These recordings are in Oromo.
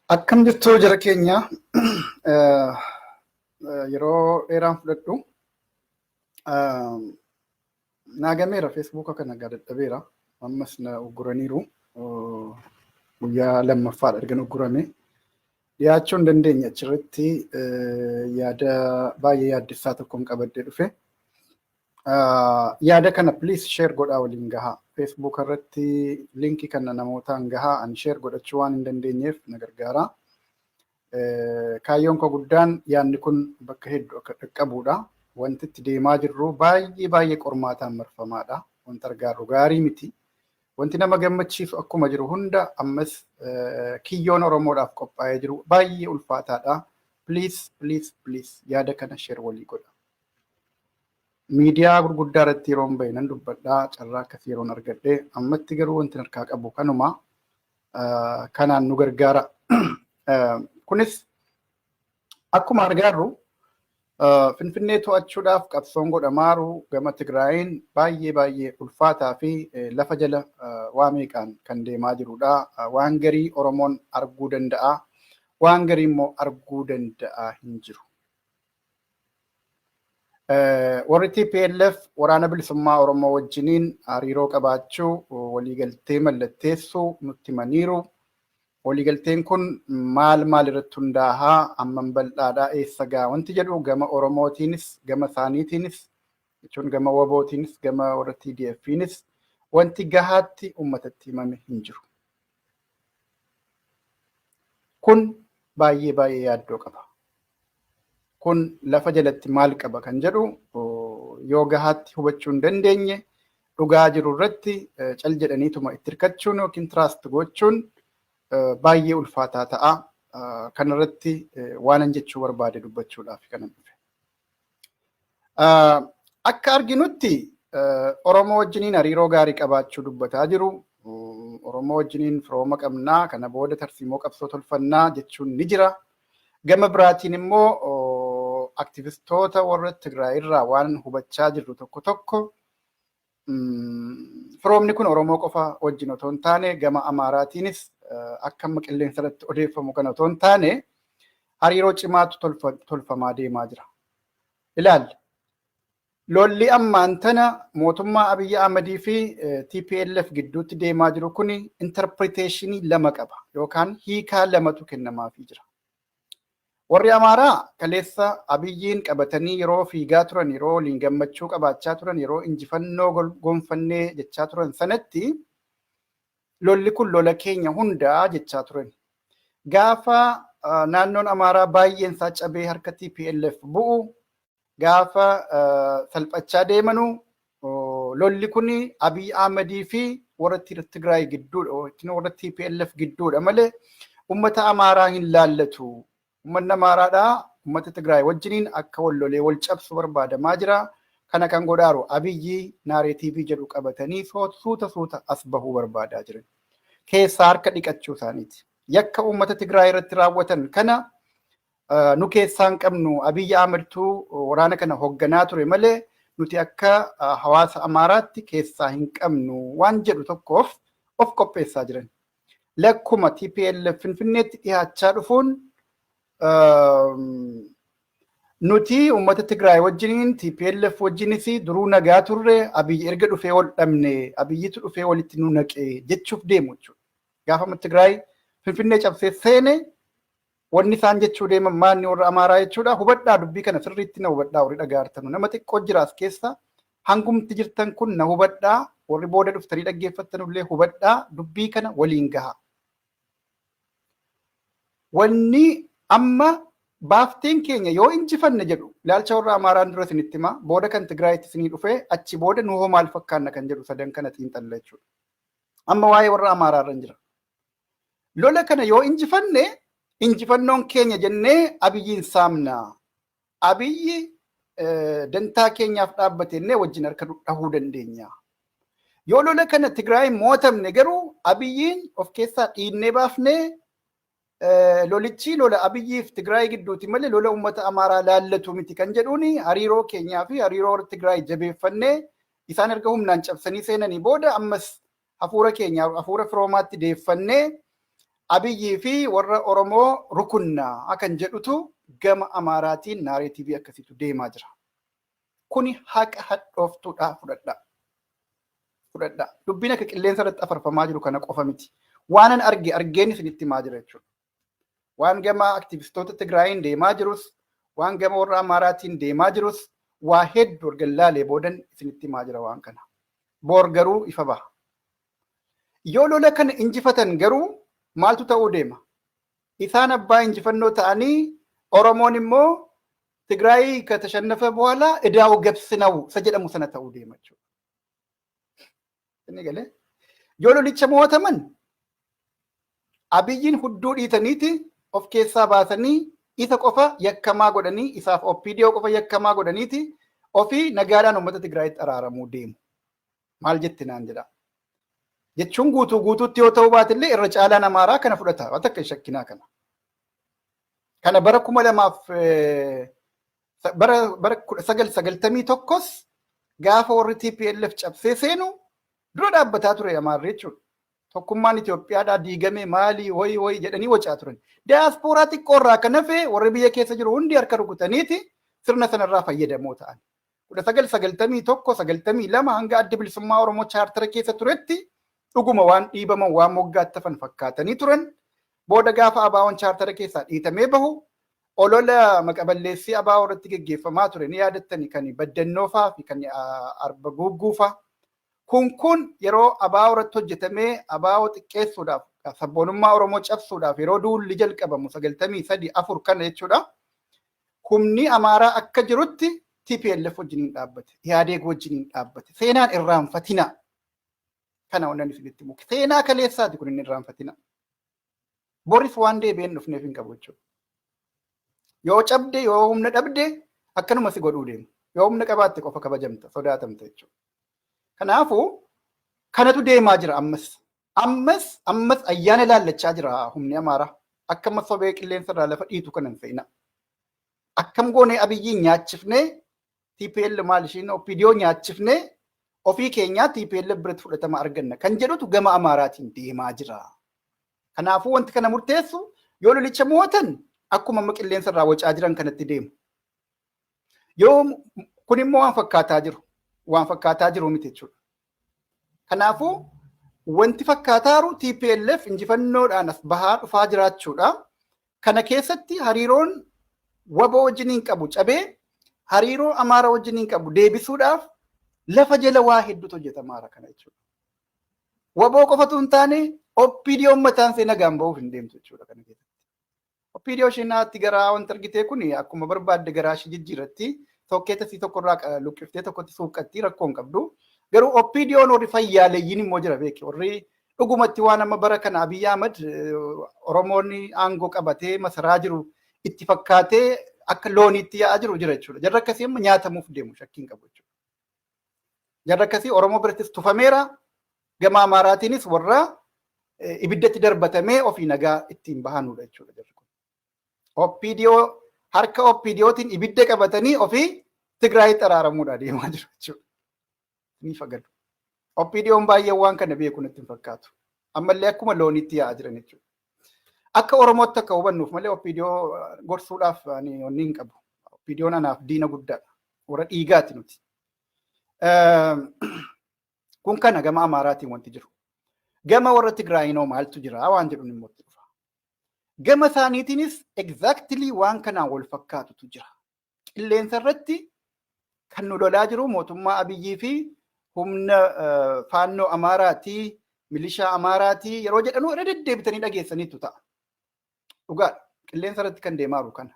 Akkam jirtu jara keenya? Yeroo dheeraan fudhadhu naagameera. Feesbuuka kana dadhabeera. Ammas na ugguraniiru. Guyyaa lammaffaadha erga uggurame. Dhiyaachuu hin dandeenye. Achirratti yaada baay'ee yaaddessaa tokkoon qabadhee dhufe. Yaada kana please share godhaa, waliin gahaa. Facebook irratti linkii kana namootaan gahaa. Ani share godhachuu waan hin dandeenyeef na gargaara. Kaayyoon koo guddaan yaadni kun bakka hedduu akka dhaqqabuudha. Wanti itti deemaa jirru baay'ee baay'ee qormaataan marfamaadha. Wanti argaarru gaarii miti. Wanti nama gammachiisu akkuma jiru hunda ammas kiyyoon Oromoodhaaf qophaa'ee jiru baay'ee ulfaataadha. Please, please, please, yaada kana share walii godha. Miidiyaa gurguddaa irratti yeroon bahe nan dubbadhaa, carraa akkasii yeroon argadhe. Ammatti garuu wanti harkaa qabu kanuma, kanaan nu gargaara. Kunis akkuma argaarru Finfinnee to'achuudhaaf qabsoon godhamaaru gama Tigraayin baay'ee baay'ee ulfaataa fi lafa jala waa meeqaan kan deemaa jirudha. Waan garii Oromoon arguu danda'a. Waan garii immoo arguu danda'a hin jiru. Warri TPLF Waraana Bilisummaa Oromoo wajjiniin hariiroo qabaachuu, waliigaltee mallatteessuu nutti himaniiru. Waliigalteen kun maal maal irratti hundaahaa, hammam bal'aadhaa, eessa ga'a wanti jedhu gama Oromootiinis gama isaaniitiinis, jechuun gama WBOtiinis gama warra TDFiinis, wanti gahaatti uummatatti himame hin jiru. Kun baay'ee baay'ee yaaddoo qaba. Kun lafa jalatti maal qaba kan jedhu yoo gahaatti hubachuu hin dandeenye, dhugaa jiru irratti cal jedhaniituma itti hirkachuun yookiin trust gochuun baay'ee ulfaataa ta'a. Kanarratti waanan jechuu barbaade dubbachuudhaaf kanan dhufe. Akka arginutti Oromoo wajjiniin hariiroo gaarii qabaachuu dubbataa jiru. Oromoo wajjiniin firooma qabnaa, kana booda tarsiimoo qabsoo tolfannaa jechuun ni jira. Gama biraatiin immoo aktivistoota warra Tigraay irraa waan hubachaa jirru tokko tokko, firoomni kun Oromoo qofa wajjin otoo hin taane gama Amaaraatiinis, akka amma qilleensa irratti odeeffamu kana otoo hin taane, hariiroo cimaatu tolfamaa deemaa jira. Ilaali. Lolli ammaan tana mootummaa Abiyyi Ahmadii fi TPLF gidduutti deemaa jiru kun interpretation lama qaba yookaan hiikaa lamatu kennamaafii jira. Warri Amaaraa kaleessa Abiyyiin qabatanii yeroo fiigaa turan, yeroo waliin gammachuu qabaachaa turan, yeroo injifannoo gonfannee jechaa turan sanatti, lolli kun lola keenya hundaa jechaa turan. Gaafa naannoon Amaaraa baay'een isaa cabee harka TPLF bu'u, gaafa salphachaa deemanu, lolli kun Abiy Ahmadii fi warra Tigraay gidduudha yookiin warra TPLF gidduudha malee uummata Amaaraa hin laallatu. Uummanni Amaaraadhaa uummata Tigraay wajjiniin akka wal lolee wal cabsu barbaadamaa jira. Kana kan godhaaru Abiyyi narrative jedhu qabatanii suuta suuta as bahuu barbaadaa jiran. Keessaa harka dhiqachuu isaaniiti. Yakka uummata Tigraay irratti raawwatan kana nu keessaa hin qabnu, Abiyyi Ahmedtuu waraana kana hoogganaa ture malee nuti akka hawaasa Amaaraatti keessaa hin qabnu waan jedhu tokkoof of qopheessaa jiran. Lakkuma TPLF Finfinneetti dhiyaachaa dhufuun, nuti uummata Tigraay wajjiniin, TPLF wajjinis duruu nagaa turre, Abiyyi erga dhufee wal dhabne, Abiyyitu dhufee walitti nu naqe jechuuf deemu jechuudha. Gaafa Tigraay Finfinnee cabsee seene, wanni isaan jechuu deeman maanni warra Amaaraa jechuudha. Hubadhaa, dubbii kana sirriitti na hubadhaa. Warri dhagaartanu nama xiqqoo jira as keessa, hangumti jirtan kun na hubadhaa, warri booda dhuftanii dhaggeeffattanullee hubadhaa, dubbii kana waliin gaha. Wanni amma baafteen keenya yoo injifanne jedhu ilaalcha warra Amaaraan dura isinitti hima, booda kan Tigraayitti isinii dhufee, achi booda nu hoo maal fakkaanna kan jedhu sadan kana xiinxalla jechuudha. Amma waa'ee warra Amaaraa irra jira. Lola kana yoo injifanne, injifannoon keenya jennee Abiyyiin saamna. Abiyyi dantaa keenyaaf dhaabbate jennee wajjin harka dhahuu dandeenya. Yoo lola kana Tigraay mootamne garuu, Abiyyiin of keessaa dhiinnee baafnee, lolichi lola Abiyyiif Tigraay gidduuti malee lola uummata Amaaraa laallatu miti kan jedhuuni, hariiroo keenyaa fi hariiroo warra Tigraay jabeeffannee, isaan erga humnaan cabsanii seenanii booda ammas hafuura keenya hafuura firoomaatti deeffannee Abiyyii fi warra Oromoo rukunnaa kan jedhutu gama Amaaraatiin narrative akkasiitu deemaa jira. Kuni haqa hadhooftuudha, fudhadhaa. Fudhadhaa. Dubbiin akka qilleensa irratti afarfamaa jiru kana qofa miti. Waanan arge argeen isinitti himaa jira jechuudha. Waan gama aktivistoota Tigraayiin deemaa jirus, waan gama warra Amaaraatiin deemaa jirus, waa hedduu erga laalee boodan isinitti himaa jira waan kana. Boor garuu ifa baha. Yoo lola kana injifatan garuu maaltu ta'uu deema? Isaan abbaa injifannoo ta'anii, Oromoon immoo "ትግራይ ከተሸነፈ በኋላ ዕዳው ገብስ ነው" isa jedhamu sana ta'uu deema jechuudha. Inni galee yoo lolicha mo'ataman, Abiyyiin hudduu dhiitaniiti of keessaa baasanii, isa qofa yakkamaa godhanii, isaaf OPDO qofa yakkamaa godhaniiti, ofii nagaadhaan uummata Tigraayitti araaramuu deemu. Maal jetti naan jedha. Jechuun guutuu guutuutti yoo ta'uu baatellee, irra caalaan Amaaraa kana fudhata. Waan takka hin shakkinaa kana. Kana bara kuma lamaaf bara 1991s gaafa warri TPLF cabsee seenu dura dhaabbataa ture Amaarri jechuudha. Tokkummaan Itoophiyaadhaa diigame maali wayi wayi jedhanii wacaa turan. Diyaaspooraa xiqqoo irraa kan hafe warri biyya keessa jiru hundi harka rukutaniiti sirna sanarraa fayyadamoo ta'an. 1991, 92 hanga Adda Bilisummaa Oromoo chaartara keessa turetti dhuguma waan dhiibaman, waan moggaatti hafan fakkaatanii turan. Booda gaafa ABO'n chaartara keessaa dhiitamee bahu, olola maqaballeessii ABO irratti geggeeffamaa ture ni yaadattani, kan Baddannoo faa fi kan Arba Guugguu faa. Kun yeroo ABO irratti hojjetamee ABO xiqqeessuudhaaf, sabboonummaa Oromoo cabsuudhaaf yeroo duulli jalqabamu 93, 4 kana jechuudha. Humni Amaaraa akka jirutti TPLF wajjiniin dhaabbate. Ihaadeeg wajjiniin dhaabbate. Seenaan irraanfatina. Kana wannan isinitti himu. Seenaa kaleessaati kun, inni irraanfatina. Boris waan deebi'een dhufneef hin qabu jechuudha. Yoo cabde, yoo humna dhabde, akkanuma si godhuu deemu. Yoo humna qabaatte qofa kabajamta, sodaatamta jechuudha. Kanaafuu kanatu deemaa jira ammas. Ammas ammas ayyaana ilaallachaa jira humni Amaaraa. Akka amma sobee qilleensa irraa lafa dhiitu kana hin fe'ina. Akkam goonee Abiyyiin nyaachifnee, TPL maal ishiin OPDO nyaachifnee, ofii keenyaa TPL biratti fudhatama arganna kan jedhutu gama Amaaraatiin deemaa jira. Kanaafuu wanti kana murteessu, yoo lolicha mo'atan akkuma amma qilleensa irraa wacaa jiran kanatti deemu. Yoo kun immoo waan fakkaataa jiru miti jechuudha. Kanaafuu wanti fakkaataaru TPLF injifannoodhaan as bahaa dhufaa jiraachuudha. Kana keessatti hariiroon WBO wajjiniin qabu cabee, hariiroo Amaara wajjiniin qabu deebisuudhaaf lafa jala waa hedduutu hojjetamaara kana jechuudha. WBO qofatu hin taane, OPDO'n mataan ishee nagaan bahuuf hin deemtu jechuudha kana keessatti. OPDO isheen naatti garaa wanta argitee kun akkuma barbaadde garaa ishee jijjiirratti, tokkeeta isii tokkorraa luqqiftee tokkotti suuqqatti, rakkoo hin qabdu. Garuu OPDO'n warri fayyaaleeyyiin immoo jira beeki. Warri dhugumatti waan amma bara kana Abiyyi Ahmad Oromoonni aangoo qabatee masaraa jiru itti fakkaatee akka looniitti yaa'aa jiru jira jechuudha. Jarri akkasii amma nyaatamuuf deemu, shakkii hin qabu jechuudha. Jarri akkasii Oromoo birattis tufameera. Gama Amaaraatiinis warra ibiddatti darbatamee ofii nagaa ittiin bahanudha jechuudha jarri kun. OPDO harka OPDOtiin ibidda qabatanii ofii Tigraayitti araaramuudha deemaa jiru jechuudha. Ni fagadu. OPDO'n baay'een waan kana beeku natti hin fakkaatu. Ammallee akkuma looniitti yaa'aa jiran jechuudha. Akka Oromootti akka hubannuuf malee OPDO gorsuudhaaf ani onni hin qabu. OPDO'n anaaf diina guddaadha. Warra dhiigaati nuti. Kun kana gama Amaaraatiin wanti jiru. Gama warra Tigraayinoo maaltu jira waan jedhuun immoo itti dhufa. Gama isaaniitiinis exactly waan kanaan wal fakkaatutu jira. Qilleensa irratti kan nu lolaa jiru mootummaa Abiyyii fi humna faannoo Amaaraatii, milishaa Amaaraatii yeroo jedhanu irra deddeebitanii dhageessaniitu ta'a. Dhugaadha. Qilleensa irratti kan deemaa jiru kana.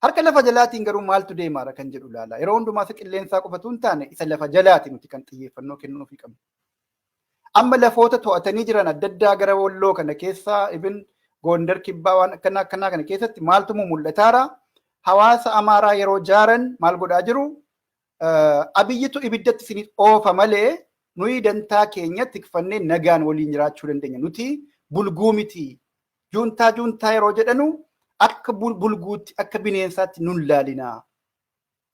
Harka lafa jalaatiin garuu maaltu deemaara kan jedhu ilaala. Yeroo hundumaa isa qilleensaa qofatu hin taane, isa lafa jalaati nuti kan xiyyeeffannoo kennuufii qabnu. Amma lafoota to'atanii jiran adda addaa gara Walloo kana keessaa, ibin Gondar kibbaa, waan akkanaa akkanaa kana keessatti maaltu mul'ataara? Hawaasa Amaaraa yeroo jaaran maal godhaa jiru? Abiyyitu ibiddatti isinii oofa malee nuyi dantaa keenya tikfannee nagaan waliin jiraachuu dandeenya. Nuti bulguu miti. Juuntaa juuntaa yeroo jedhanu akka bulguutti, akka bineensaatti nun laalinaa.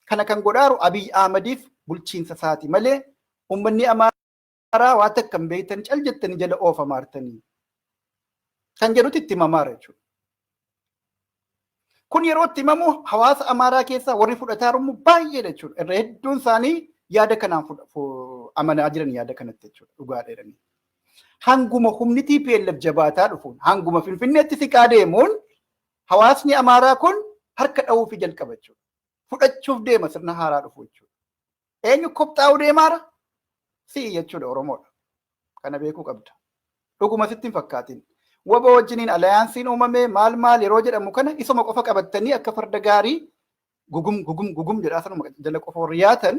Kana kan godhaaru Abiy Ahmadiif bulchiinsa isaati malee uummanni Amaaraa waa takka hin beektan, cal jettanii jala oofamaartanii. Kan jedhutti itti himamaara jechuudha. Kun yeroo itti himamu hawaasa Amaaraa keessaa warri fudhataa jiru baay'eedha jechuudha. Irra hedduun isaanii yaada kanaan amanaa jiran yaada kanatti jechuudha. Dhugaadha jedhanii. Hanguma humni TPLF jabaataa dhufuun, hanguma Finfinneetti siqaa deemuun, hawaasni Amaaraa kun harka dha'uufi jalqaba jechuudha. Fudhachuuf deema sirna haaraa dhufu jechuudha. Eenyu kopxaa'uu deemaara? Si'i jechuudha, Oromoodha. Kana beekuu qabda. Dhuguma sitti hin fakkaatin. WBO wajjiniin allianceiin uumame maal maal yeroo jedhamu kana isuma qofa qabattanii akka farda gaarii gugum gugum gugum jedhaa sanuma jala qofa warri yaatan,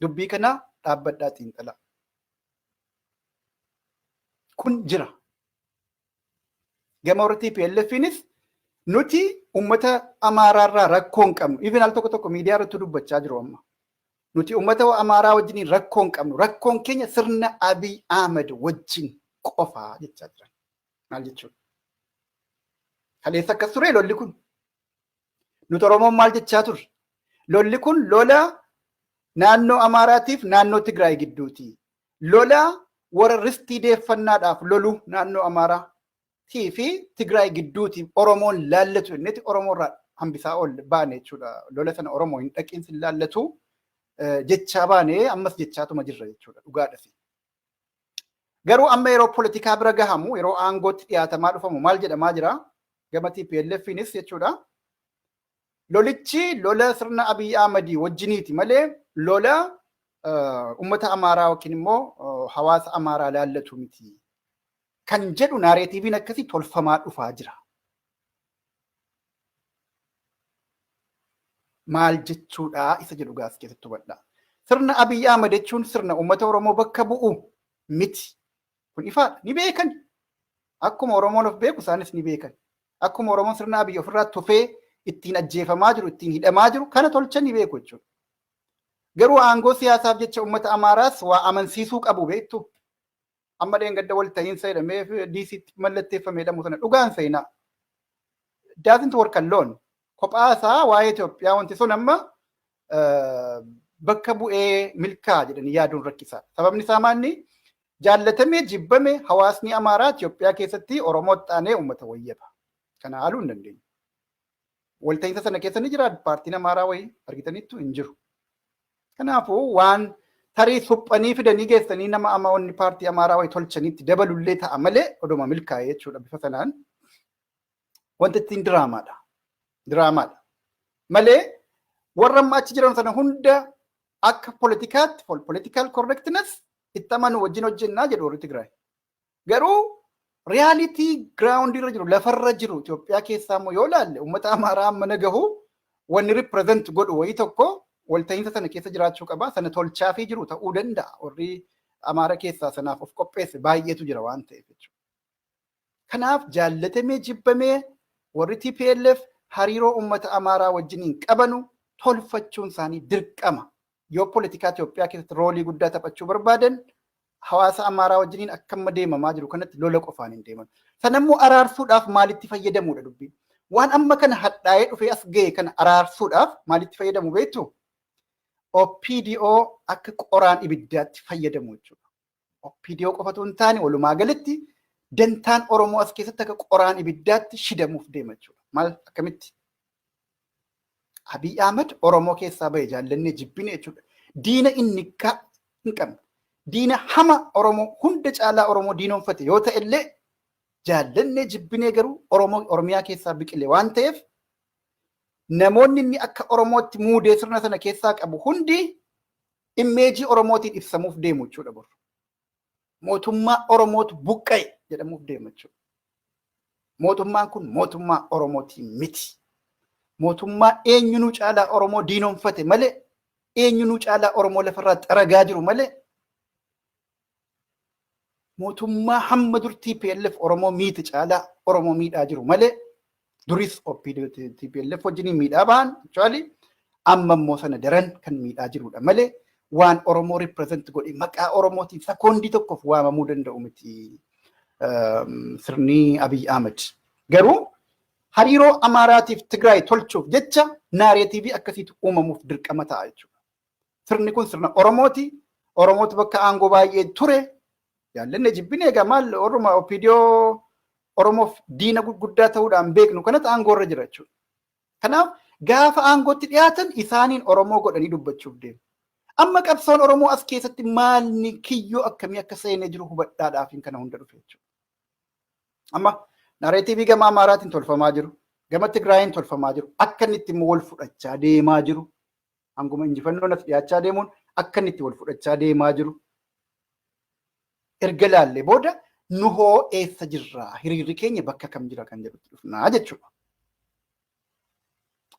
dubbii kana dhaabbadhaa xiinxalaa. Kun jira. Gama warra TPLFiinis nuti uummata Amaaraarraa rakkoo hin qabnu. Even al tokko tokko miidiyaa irratti dubbachaa jiru amma. Nuti uummata Amaaraa wajjiniin rakkoo hin qabnu. Rakkoon keenya sirna Abiy Ahmed wajjin qofaa jechaa jiran. Maal jechuudha? Kaleessa akkas ture lolli kun. Nuti Oromoon maal jechaa turre? Lolli kun lola naannoo Amaaraatiif naannoo Tigraay gidduuti. Lola warra ristii deeffannaadhaaf lolu naannoo Amaaraa fi Tigraay gidduuti, Oromoon laallatu innitti Oromoo irraa hambisaa ol baane jechuudha. Lola sana Oromoo hin dhaqiinsi laallatu jechaa baane, ammas jechaatuma jirra jechuudha, dhugaadhasi. Garuu amma yeroo poolitikaa bira gahamu, yeroo aangootti dhiyaatamaa dhufamu, maal jedhamaa jira? Gama TPLFiinis jechuudha. Lolichi lola sirna Abiy Ahmadii wajjiniiti malee lola uummata Amaaraa yookiin immoo hawaasa Amaaraa laallatu miti. Kan jedhu narrativeiin akkasii tolfamaa dhufaa jira. Maal jechuudha isa jedhu gaas keessatti hubadha. Sirna Abiy Ahmad jechuun sirna uummata Oromoo bakka bu'u miti. Kun ifaadha. Ni beekan. Akkuma Oromoon of beeku isaanis ni beekan. Akkuma Oromoon sirna Abiy ofirraa tufee ittiin ajjeefamaa jiru, ittiin hidhamaa jiru kana tolcha ni beeku jechuudha. Garuu aangoo siyaasaaf jecha uummata Amaaraas waa amansiisuu qabu, beektu. Amma dheengadda wal ta'iinsa jedhamee DCtti mallatteeffamee jedhamu sana dhugaan seenaa. Doesn't work alone. Kophaa isaa waa'ee Itoophiyaa wanti sun amma bakka bu'ee milkaa jedhanii yaaduun rakkisaadha. Sababni isaa maalni? Jaallatamee jibbame hawaasni Amaaraa Itoophiyaa keessatti Oromoo xaanee uummata wayyaba. Kana haaluu hin dandeenyu. Walta'iinsa sana keessa ni jira paartiin Amaaraa wayii argitaniittu? Hin jiru. Kanaafuu waan tarii suphanii fidanii geessanii nama amaonni paartii Amaaraa wayii tolchaniitti dabalullee ta'a malee oduma milkaa'ee jechuudha bifa sanaan. Wanti ittiin diraamaadha. Diraamaadha. Malee warra amma achi jiran sana hunda akka politikaatti, for political correctness, itti amanu wajjin hojjennaa jedhu warri Tigraay. Garuu reality ground irra jiru, lafarra jiru Itoophiyaa keessaa immoo yoo ilaalle, uummata Amaaraa amma nagahu wanni represent godhu wayii tokko walta'iinsa sana keessa jiraachuu qaba. Sana tolchaafii jiru ta'uu danda'a. Warri Amaara keessaa sanaaf of qopheesse baay'eetu jira waan ta'eef jechuudha. Kanaaf jaallatamee jibbamee warri TPLF hariiroo uummata Amaaraa wajjiniin qabanu tolfachuun isaanii dirqama. Yoo poolitikaa Itoophiyaa keessatti roleii guddaa taphachuu barbaadan, hawaasa Amaaraa wajjiniin akka amma deemamaa jiru kanatti lola qofaan hin deeman. Sanammoo araarsuudhaaf maalitti fayyadamuudha dubbiin? Waan amma kana hadhaa'ee dhufee as ga'e kana araarsuudhaaf maalitti fayyadamu beektu? OPDO akka qoraan ibiddaatti fayyadamu jechuudha. OPDO qofatu hin taane, walumaa galatti dantaan Oromoo as keessatti akka qoraan ibiddaatti shidamuuf deema jechuudha. Maal, akkamitti? Abiy Ahmed Oromoo keessaa bahe, jaallannee jibbine jechuudha. Diina inni hin qabne. Diina hama Oromoo hunda caalaa Oromoo diinoomfate yoo ta'e illee, jaallannee jibbinee garuu Oromoo Oromiyaa keessaa biqile waan ta'eef, namoonni inni akka Oromootti muudee sirna sana keessaa qabu hundi imageii Oromootiin ibsamuuf deemu jechuudha boru. Mootummaa Oromootu buqqa'e jedhamuuf deema jechuudha. Mootummaan kun mootummaa Oromootii miti. Mootummaa eenyunuu caalaa Oromoo diinoomfate malee, eenyunuu caalaa Oromoo lafarraa xaragaa jiru malee, mootummaa hamma dur TPLF Oromoo miite caalaa Oromoo miidhaa jiru malee, duris TPLF wajjiniin miidhaa bahan, actually amma immoo sana daran kan miidhaa jirudha malee, waan Oromoo represent godhe maqaa Oromootiin sekoondii tokkoof waamamuu danda'u miti sirni Abiy Ahmed. Garuu hariiroo Amaaraatiif Tigraay tolchuuf jecha narrativeii akkasiitu uumamuuf dirqama ta'a jechuudha. Sirni kun sirna Oromooti. Oromootu bakka aangoo baay'ee ture. Jaallanne jibbine egaa maal warruma OPDO Oromoof diina gurguddaa ta'uudhaan beeknu kanatti aangoorra jira jechuudha. Kanaaf gaafa aangootti dhiyaatan isaaniin Oromoo godhanii dubbachuuf deemu. Amma qabsoon Oromoo as keessatti maalni kiyyoo akkamii akka seenee jiru hubadhaadhaaf kana hunda dhufe jechuudha. Amma narrative gama Amaaraatiin tolfamaa jiru, gama Tigraayiin tolfamaa jiru, akka inni itti wal fudhachaa deemaa jiru, hanguma injifannoon as dhiyaachaa deemuun akka inni itti wal fudhachaa deemaa jiru. Erga laallee booda nu hoo eessa jirraa, hiriirri keenya bakka kam jira kan jedhutti dhufnaa jechuudha.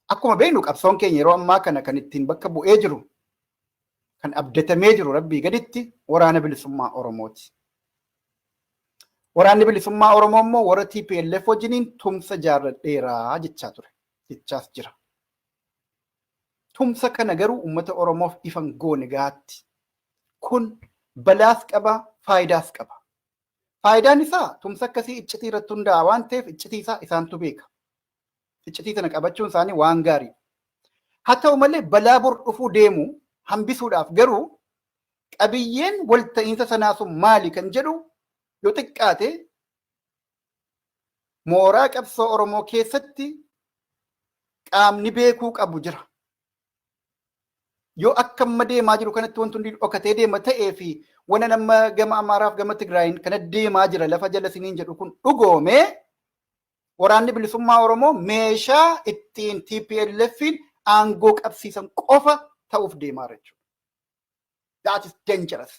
Akkuma beeknu, qabsoon keenya yeroo ammaa kana kan ittiin bakka bu'ee jiru, kan abdatamee jiru, rabbii gaditti Waraana Bilisummaa Oromooti. Waraanni Bilisummaa Oromoo immoo warra TPLF wajjiniin tumsa jaarradheeraa jechaa ture. Jechaas jira. Tumsa kana garuu uummata Oromoof ifan goone gahaatti. Kun balaas qaba, faayidaas qaba. Faayidaan isaa tumsa akkasii iccitii irratti hundaa'a waan ta'eef, iccitii isaa isaantu beeka. Iccitii sana qabachuun isaanii waan gaarii. Haa ta'u malee, balaa bor dhufuu deemu hambisuudhaaf garuu qabiyyeen walta'iinsa sanaa sun maali kan jedhu yoo xiqqaate mooraa qabsoo Oromoo keessatti qaamni beekuu qabu jira. Yoo akka amma deemaa jiru kanatti wanti hundi dhokatee deema ta'ee fi wana nama gama Amaaraaf gama Tigraayin kana deemaa jira lafa jala siniin jedhu kun dhugoomee, Waraanni Bilisummaa Oromoo meeshaa ittiin TPLFin aangoo qabsiisan qofa ta'uuf deemaa jechuudha. That is dangerous.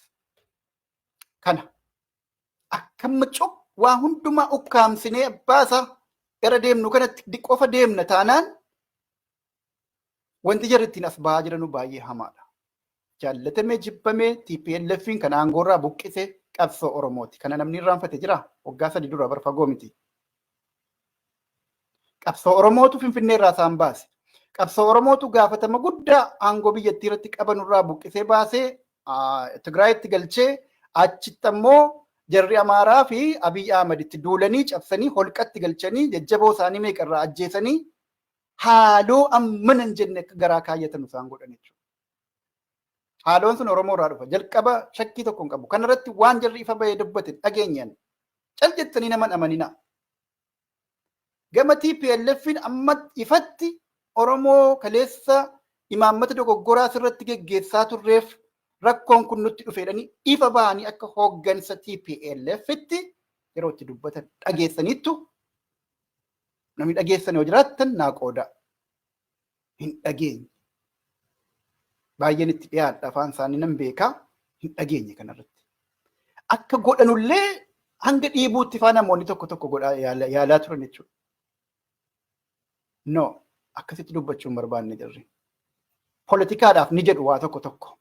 Kana akkam cub waa hundumaa ukkaamsinee abbaasaa gara deemnu kanatti qofa deemna taanaan, wanti jarri ittiin as bahaa jiranu baay'ee hamaadha. Jaallatamee jibbamee TPLFin kan aangoorraa buqqise qabsoo Oromooti. Kana namni irraanfate jira. Waggaa 3 dura bar fagoo miti. Qabsoo Oromootu Finfinnee irraa isaan baase. Qabsoo Oromootu gaafatama guddaa aangoo biyyattii irratti qabanurraa buqqisee baasee Tigraayitti galchee, achitti ammoo jarri Amaaraa fi Abiy Ahmad itti duulanii cabsanii holqatti galchanii, jajjaboo isaanii meeqarraa ajjeesanii, haaloo ammana hin jenne akka garaa kaayyatan isaan godhan jechuudha. Haaloon sun Oromoo irraa dhufa. Jalqaba shakkii tokko hin qabu. Kanarratti waan jarri ifa bahee dubbate dhageenyaan cal jettanii nama amanina. Gama TPLFin amma ifatti Oromoo kaleessa imaammata dogoggoraa sirratti geggeessaa turreef rakkoon kun nutti dhufeedhanii ifa bahanii akka hooggansa TPLFitti yeroo itti dubbatan dhageessaniittu. Namni dhageessan yoo jiraattan naa qooda. Hin dhageenye. Baay'een itti dhiyaadha, afaan isaanii nan beekaa, hin dhageenye kanarratti. Akka godhanullee hanga dhiibuutti faa namoonni tokko tokko godhaa yaalaa turan jechuudha. No, akkasitti dubbachuu hin barbaanne jirri. Poolitikaadhaaf ni jedhu waa tokko tokko.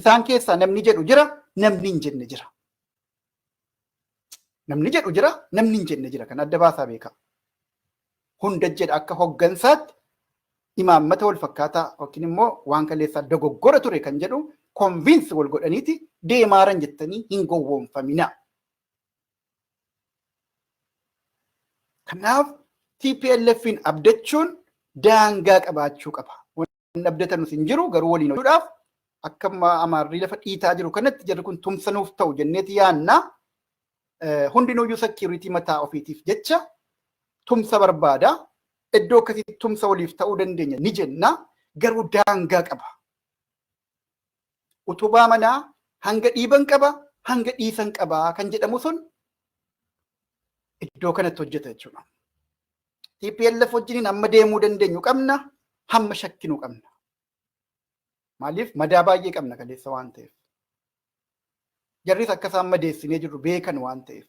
Isaan keessaa namni jedhu jira, namni hin jenne jira. Namni jedhu jira, namni hin jenne jira. Kan adda baasaa beekaa. Hunda jedha akka hoggansaatti imaammata wal fakkaataa yookiin immoo waan kaleessaa dogoggora ture kan jedhu convince wal godhaniiti deemaaran jettanii hin gowwoomfamina. Kanaaf TPLFin abdachuun daangaa qabaachuu qaba. Wanni abdatanus hin jiru, garuu waliin hojjechuudhaaf akka Amaarrii lafa dhiitaa jiru kanatti jarri kun tumsanuuf ta'u jenneeti yaanna. Hundinuyyuu security mataa ofiitiif jecha tumsa barbaada. Iddoo akkasitti tumsa waliif ta'uu dandeenya ni jenna, garuu daangaa qaba. Utubaa manaa hanga dhiiban qaba, hanga dhiisan qaba kan jedhamu sun iddoo kanatti hojjeta jechuudha. TPLF wajjiniin amma deemuu dandeenyu qabna, hamma shakkinuu qabna. Maaliif? Madaa baay'ee qabna kaleessa waan ta'eef. Jarris akka isaan madeessinee jirru beekan waan ta'eef.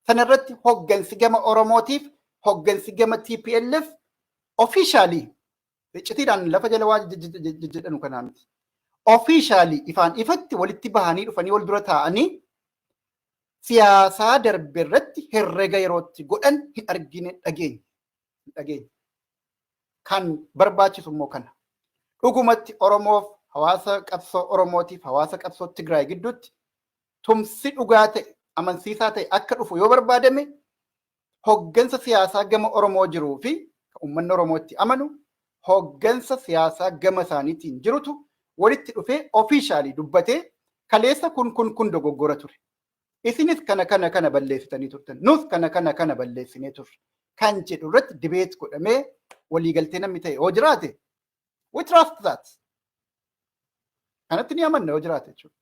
Sanarratti hoggansi gama Oromootiif hoggansi gama TPLF officially iccitiidhaan lafa jala waa jedhanu kanaa miti. Officially ifaan ifatti walitti bahanii dhufanii wal dura taa'anii siyaasaa darbe irratti herrega yerootti godhan hin argine, dhageenye. Dhageenye. Kan barbaachisu immoo kana. Dhugumatti Oromoof, hawaasa qabsoo Oromootiif hawaasa qabsoo Tigraay gidduutti tumsi dhugaa ta'e, amansiisaa ta'e akka dhufu yoo barbaadame, hoggansa siyaasaa gama Oromoo jiruu fi uummanni Oromoo itti amanu, hoggansa siyaasaa gama isaaniitiin jirutu walitti dhufee officially dubbatee, kaleessa kun kun kun dogoggora ture. Isinis kana kana kana balleessitanii turtan. Nus kana kana kana balleessinee turre. Kan jedhu irratti debate godhamee waliigaltee namni ta'e yoo jiraate, we trust that. Kanatti ni amanna yoo jiraate jechuudha.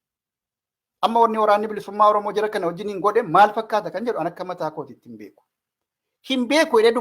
Amma wanni Waraanni Bilisummaa Oromoo jira kana wajjin hin godhe maal fakkaata kan jedhu an akka mataa kootiitti hin beeku. Hin beeku jedhee.